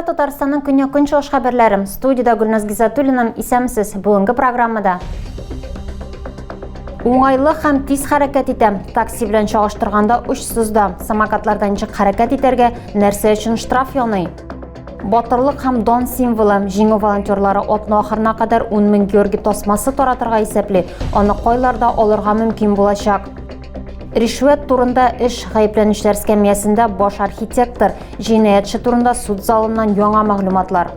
Эфирда Татарстанның көньяк-көнчыгыш хәбәрләре. Студиядә Гөлназ Гизатуллина. Исәнмесез. Бүгенге программада Уңайлы һәм тиз хәрәкәт итә. Такси белән чагыштырганда очсыз да. Самокатларда ничек хәрәкәт итәргә, нәрсә өчен штраф яный? Батырлык һәм дан символы. Җиңү волонтерлары атна ахырына кадәр 10 мең Георгий тасмасы таратырга исәпли. Аны кайларда алырга мөмкин булачак? Ришвәт турында эш гаепләнүчеләр скәмиясендә баш архитектор, җинаятьче турында суд залыннан яңа мәгълүматлар.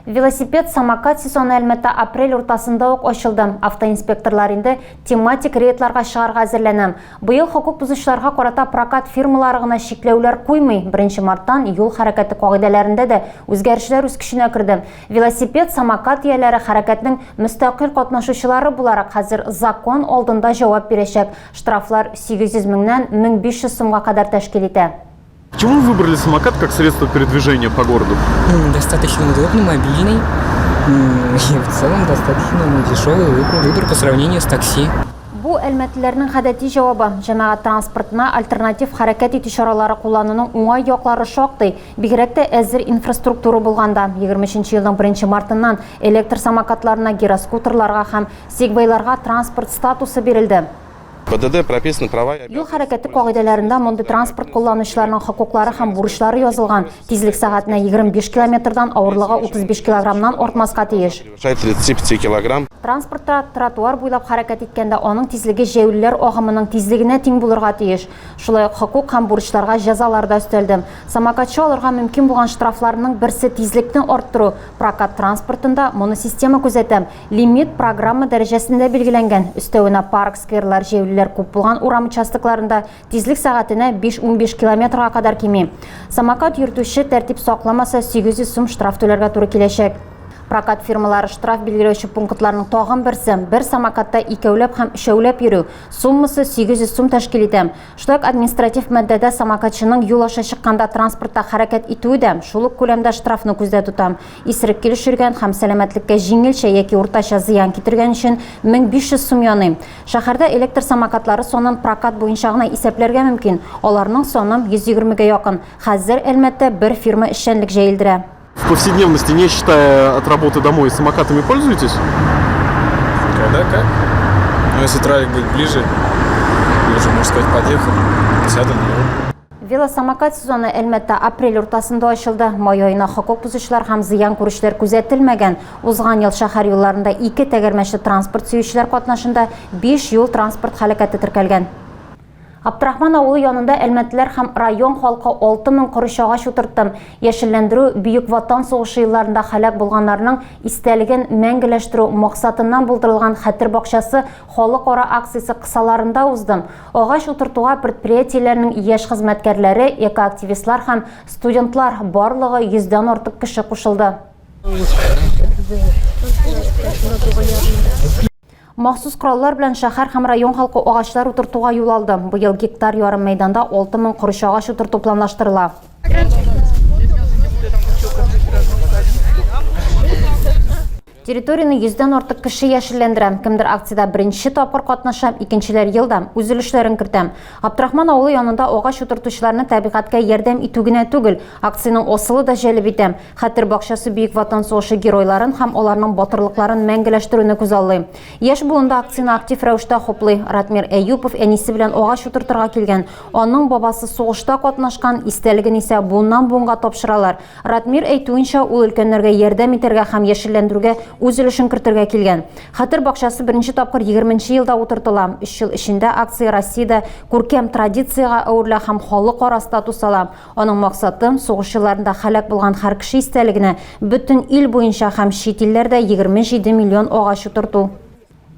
Велосипед, самокат сезоны Әлмәттә апрель уртасында ук ачылды. Автоинспекторлар инде тематик рейдларга чыгарга әзерләнә. Быел хокук бозучыларга карата прокат фирмалары гына чикләүләр куймый. Беренче марттан юл хәрәкәте кагыйдәләрендә дә үзгәрешләр үз көченә керде. Велосипед, самокат ияләре хәрәкәтнең мөстәкыйль катнашучылары буларак хәзер закон алдында җавап бирәчәк. Штрафлар 800 меңнән 1500 сумга кадәр тәшкил итә. Почему вы выбрали самокат как средство передвижения по городу? Достаточно удобный, мобильный и в целом достаточно дешевый выбор по сравнению с такси. Бу әлмәтлеләрнең гадәти җавабы. Җәмәгать транспортына альтернатив хәрәкәт итү чаралары куллануның уңай яклары шактый, бигрәк тә әзер инфраструктура булганда. 23 нче елның беренче мартыннан электр самокатларына, гироскутерларга һәм сегвейларга транспорт статусы бирелде. ПДД прописаны права и Юл хәрәкәте кагыйдәләрендә мондый транспорт кулланучыларның хокуклары һәм бурычлары язылган. Тизлек сәгатенә 25 километрдан, авырлыгы 35 килограммнан артмаска тиеш. Превышает 35 килограмм. Транспортта тротуар буйлап хәрәкәт иткәндә аның тизлеге җәяүлеләр агымының тизлегенә тиң булырга тиеш. Шулай ук хокук һәм бурычларга җәзалар да өстәлде. Самокатчы алырга мөмкин булган штрафларның берсе тизлекне арттыру. Прокат транспортында моны система күзәтә. Лимит программа дәрәҗәсендә билгеләнгән. Өстәвенә парк, скверлар, җәяүлеләр күп булган урам участокларында тизлек сәгатенә 5-15 километрга кадәр кими. Самокат йөртүче тәртип сакламаса, 800 сум штраф түләргә туры киләчәк. Прокат фирмалары штраф билгеләүче пунктларның тагын берсе, бер самокатта икәүләп һәм өчәүләп йөрү, суммасы 800 сум тәшкил итә. Шулай ук административ маддәдә самокатчының юл аша чыкканда транспортта хәрәкәт итүе дә шул ук күләмдә штрафны күздә тота. Исерек килеш йөргән һәм сәламәтлеккә җиңелчә яки уртача зыян китергән өчен 1500 сум яный. Шәһәрдә электр самокатлары санын прокат буенча гына исәпләргә мөмкин. Аларның саны 120 гә якын. Хәзер Әлмәттә бер фирма эшчәнлек җәелдерә. В повседневности, не считая от работы домой, самокатами пользуетесь? Когда как? Ну, если тралик будет ближе, я уже, можно сказать, подъехал, сяду на него. Велосамокат сезоны Әлмәттә апрель уртасында ачылды. Май аена хокук бозучылар һәм зыян күрүчеләр күзәтелмәгән. Узган ел шәһәр юлларында ике тәгәрмәчле транспорт сөючеләр катнашында биш юл-транспорт һәлакәте теркәлгән. Абдрахман авылы янында әлмәтлеләр һәм район халкы 6000 корыч агач утыртты. Яшелләндерү Бөек Ватан сугышы елларында һәлак булганнарның истәлеген мәңгеләштерү максатыннан булдырылган Хәтер бакчасы халыкара акциясе кысаларында узды. Агач утыртуга предприятиеләрнең яшь хезмәткәрләре, экоактивистлар һәм студентлар, барлыгы йөздән артык кеше кушылды. Махсус кораллар белән шәһәр һәм район халкы агачлар утыртуга юл алды. Быел гектар ярым мәйданда 6000 корыч агач утырту планлаштырыла. Территорияне йөздән артык кеше яшелләндерә. Кемдер акциядә беренче тапкыр катнаша, икенчеләр ел да үз өлешләрен кертә. Абдрахман авылы янында агач утыртучыларны табигатькә ярдәм итү генә түгел, акциянең асылы да җәлеп итә. Хәтер бакчасы Бөек Ватан сугышы геройларын һәм аларның батырлыкларын мәңгеләштерүне күзаллый. Яшь буын да акцияне актив рәвештә хуплый. Ратмир Әюпов әнисе белән агач утыртырга килгән. Аның бабасы сугышта катнашкан, истәлеген исә буыннан-буынга тапшыралар. Ратмир әйтүенчә, ул өлкәннәргә ярдәм итәргә һәм яшелләндерүгә үз өлешен кертергә килгән. Хәтер бакчасы беренче тапкыр егерменче елда утыртыла. Өч ел эчендә акция Россиядә күркәм традициягә әверелә һәм халыкара статус ала. Аның максаты, сугыш елларында һәлак булган һәр кеше истәлегенә бөтен ил буенча һәм чит илләрдә 27 миллион агач утырту.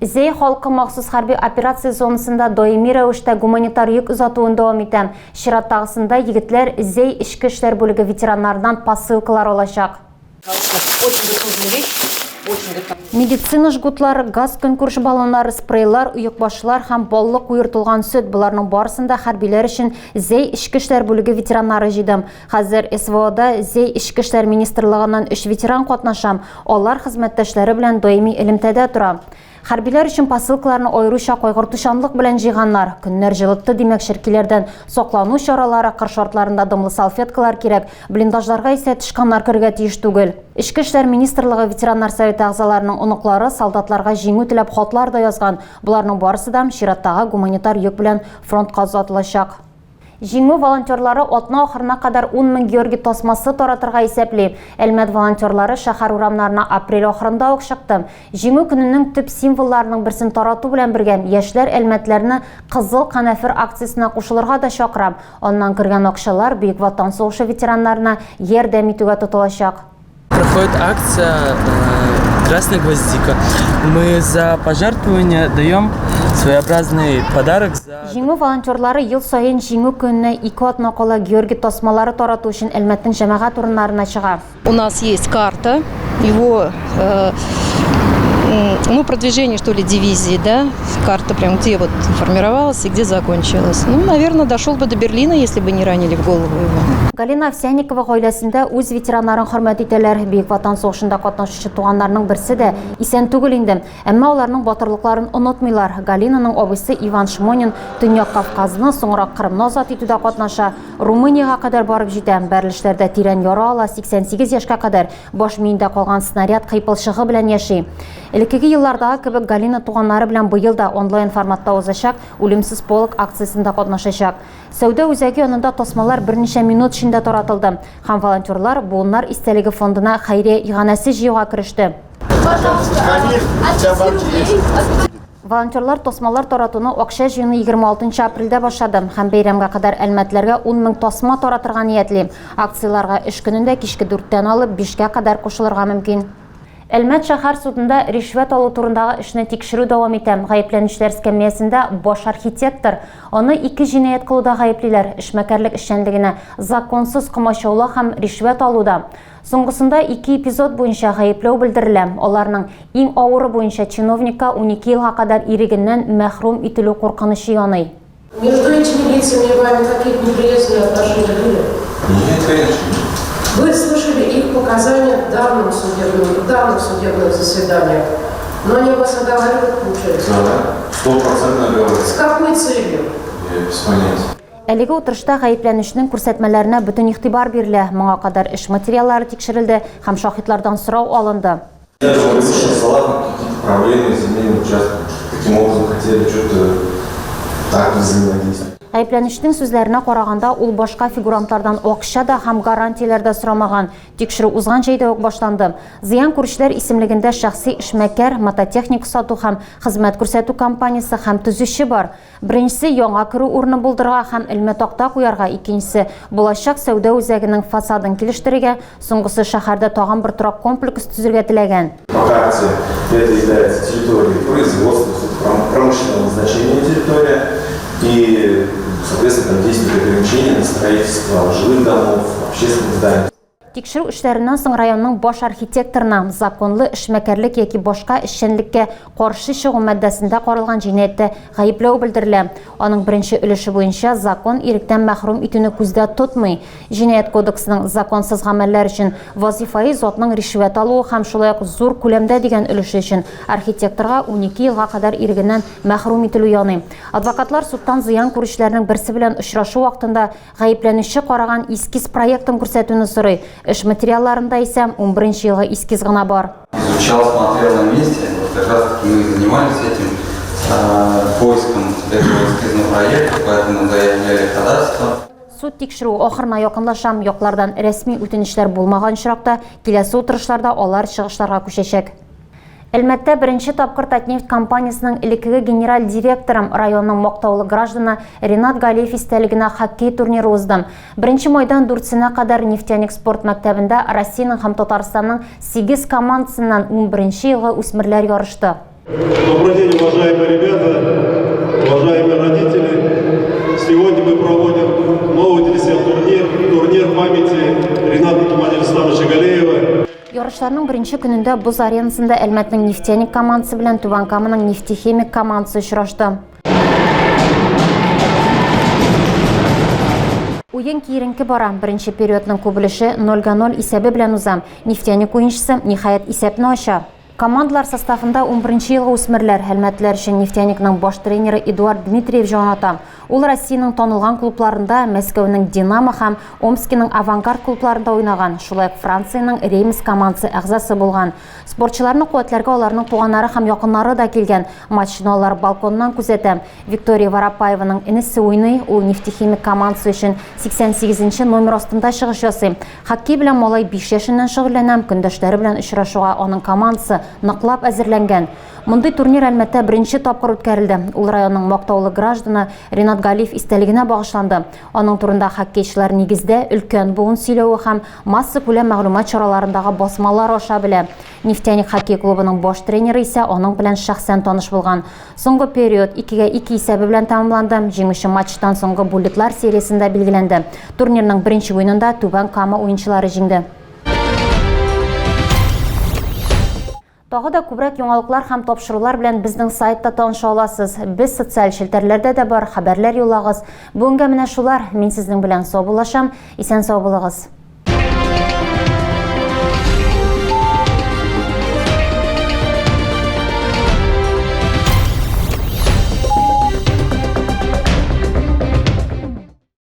Зәй халкы махсус хәрби операция зонасында даими рәвештә гуманитар йөк озатуын дәвам итә. Чираттагысында егетләр Зәй эчке эшләр бүлеге ветераннарыннан посылкалар алачак. Медицина жгутлары, газ-көнкүреш баллоннары, спрейлар, оекбашлар һәм баллы куертылган сөт, боларның барысын да хәрбиләр өчен Зәй эчке эшләр бүлеге ветераннары җыйды. Хәзер СВОда Зәй эчке эшләр министрлыгыннан өч ветеран катнаша, алар хезмәттәшләре белән даими элемтәдә тора. Хәрбиләр өчен посылкаларны аеруча кайгыртучанлык белән җыйганнар. Көннәр җылытты, димәк, черкиләрдән саклану чаралары, кыр шартларында дымлы салфеткалар кирәк, блиндажларга исә тычканнар керергә тиеш түгел. Эчке эшләр министрлыгы ветераннар советы әгъзаларының оныклары солдатларга җиңү теләп хатлар да язган. Боларның барысы да чираттагы гуманитар йөк белән фронтка озатылачак. Җиңү волонтерлары атна ахырына кадәр 10 мең Георгий тасмасы таратырга исәпли. Әлмәт волонтерлары шәһәр урамнарына апрель ахырында ук чыкты. Җиңү көненең төп символларының берсен тарату белән бергә, яшьләр әлмәтләрне Кызыл канәфер акциясенә кушылырга да чакыра. Аннан кергән акчалар Бөек Ватан сугышы ветераннарына ярдәм итүгә тотылачак. Проходит акция э, «Красная гвоздика». Мы за пожертвование даем своеобразный подарок за... Җиңү волонтерлары ел саен Җиңү көненә ике атна кала Георгий тасмалары тарату өчен Әлмәтнең җәмәгать урыннарына чыга. У нас есть карта его э, ну, продвижение, что ли, дивизии, да, карта прям где вот формировалась и где закончилась. Ну, наверное, дошел бы до Берлина, если бы не ранили в голову его. Галина Овсянникова гаиләсендә үз ветераннарын хөрмәт итәләр. Бөек Ватан сугышында катнашучы туганнарның берсе дә исән түгел инде. Әмма аларның батырлыкларын онытмыйлар. Галинаның абыйсы Иван Шмонин Төньяк Кавказны, соңрак Кырымны азат итүдә катнаша. Румыниягә кадәр барып җитә. Бәрелешләрдә тирән яра ала, 88 яшькә кадәр баш миендә калган снаряд кыйпылчыгы белән яши. Элеккеге еллардагы кебек Галина туганнары белән быел да онлайн форматта узачак Үлемсез полк акциясендә катнашачак. Сәүдә үзәге янында тасмалар берничә минут эчендә таратылды һәм волонтерлар Буыннар истәлеге фондына хәйрия иганәсе җыюга кереште. Волонтерлар тасмалар таратуны акча җыюны 26 апрельдә башлады һәм бәйрәмгә кадәр әлмәтләргә 10 мең тасма таратырга ниятли. Акцияләргә эш көнендә кичке дүрттән алып бишкә кадәр кушылырга мөмкин. Әлмәт шәһәр судында ришвәт алу турындагы эшне тикшерү дәвам итә. Гаепләнүчеләр эскәмиясендә баш архитектор. Аны ике җинаять кылуда гаеплиләр, эшмәкәрлек эшчәнлегенә законсыз комачаулау һәм ришвәт алуда. Соңгысында ике эпизод буенча гаепләү белдерелә. Аларның иң авыры буенча чиновникка унике елга кадәр ирегеннән мәхрүм ителү куркынычы яный. Между этими лицами и вами какие-то неприязненные отношения были? Нет, конечно. Вы слышали их показания в данном судебном, в данных судебных заседаниях, но они вас оговаривают, получается? Да, стопроцентно оговаривают. С какой целью? Я без понятия. Әлеге утырышта гаепләнүченең күрсәтмәләренә бөтен игътибар бирелә. Моңа кадәр эш материаллары тикшерелде һәм шаһитлардан сорау алынды. Я думаю, с Салахом какие-то проблемы с земельным участком, что таким образом хотели что-то так взаимодействовать. Гаепләнүченең сүзләренә караганда, ул башка фигурантлардан акча да һәм гарантияләр дә сорамаган. Тикшерү узган җәйдә үк башланды. Зыян күрүчеләр исемлегендә шәхси эшмәкәр, мототехника сату һәм хезмәт күрсәтү компаниясе һәм төзүче бар. Беренчесе яңа керү урыны булдырырга һәм элмә такта куярга, икенчесе булачак сәүдә үзәгенең фасадын килештерергә, соңгысы шәһәрдә тагын бер торак комплекс төзергә теләгән. По карте это является территорией производства, промышленного назначения территория и, соответственно, там действует ограничение на строительство жилых домов, общественных зданий. Тикшерү эшләреннән соң районның баш архитекторына законлы эшмәкәрлек яки башка эшчәнлеккә каршы чыгу маддәсендә каралган җинаятьтә гаепләү белдерелә. Аның беренче өлеше буенча закон иректән мәхрүм итүне күздә тотмый. Җинаять кодексының законсыз гамәлләр өчен вазифаи затның ришвәт алуы һәм шулай ук зур күләмдә дигән өлеше өчен архитекторга 12 елга кадәр ирегеннән мәхрүм ителү яный. Адвокатлар судтан зыян күрүчеләрнең берсе белән очрашу вакытында Гаепләнүче караган эскиз проектын күрсәтүне сорый. Эш материалларында исә унберенче елгы эскиз гына бар. Изучал, смотрел на месте, вот как раз таки мы и занимались этим, поиском этого эскизного проекта, поэтому заявляли ходатайство. Суд тикшерүе ахырына якынлаша, яклардан рәсми үтенечләр булмаган очракта, киләсе утырышларда алар чыгышларга күчәчәк. Әлмәттә беренче тапкыр Татнефть компаниясенең элеккеге генераль директоры, районның мактаулы гражданы Ренат Галиев истәлегенә хоккей турниры узды. Беренче майдан дүртсенә кадәр Нефтяник спорт мәктәбендә Россиянең һәм Татарстанның сигез командасыннан унберенче елгы үсмерләр ярышты. Добрый день, уважаемые ребята, уважаемые родители. Сегодня мы проводим новый для себя турнир, турнир памяти Рената Туманилиславовича Галеева. Ярышларның беренче көнендә боз аренасында Әлмәтнең Нефтяник командасы белән Түбән Каманың Нефтехимик командасы очрашты. Уен киеренке бара. Беренче периодның күп өлеше 0 га 0 исәбе белән уза. Нефтяник уенчысы, ниһаять, исәпне ача. Командалар составында 11 елгы үсмерләр, әлмәтлеләр өчен Нефтяникның баш тренеры Эдуард Дмитриев җан ата. Ул Россиянең танылган клубларында, Мәскәүнең Динамо һәм Омскиның Авангард клубларында уйнаган, шулай ук Франциянең Реймс командасы әгъзасы булган. Спортчыларны куәтләргә аларның туганнары һәм якыннары да килгән. Матчны алар балконнан күзәтә. Виктория Воропаеваның энесе уйный, ул Нефтехимик командасы өчен 88 нче номер астында чыгыш ясый. Хоккей белән малай 5 яшеннән шөгыльләнә, көндәшләре белән очрашуга аның командасы ныклап әзерләнгән. Мондый турнир Әлмәттә беренче тапкыр үткәрелде. Ул районның мактаулы гражданы Ринат Галиев истәлегенә багышланды. Аның турында хоккейчылар нигездә өлкән буын сөйләве һәм массакүләм мәгълүмат чараларындагы басмалар аша белә. Нефтяник хоккей клубының баш тренеры исә аның белән шәхсән таныш булган. Соңгы период 2-гә 2 исәбе белән тәмамланды. Җиңүче матчтан соңгы буллитлар сериясендә билгеләнде. Турнирның беренче уенында Түбән Кама уенчылары җиңде. Тагы да күбрәк яңалыклар һәм тапшырулар белән безнең сайтта таныша аласыз. Без социаль челтәрләрдә дә бар, хәбәрләр юллагыз. Бүгенгә менә шулар. Мин сезнең белән саубуллашам. Исән-сау булыгыз.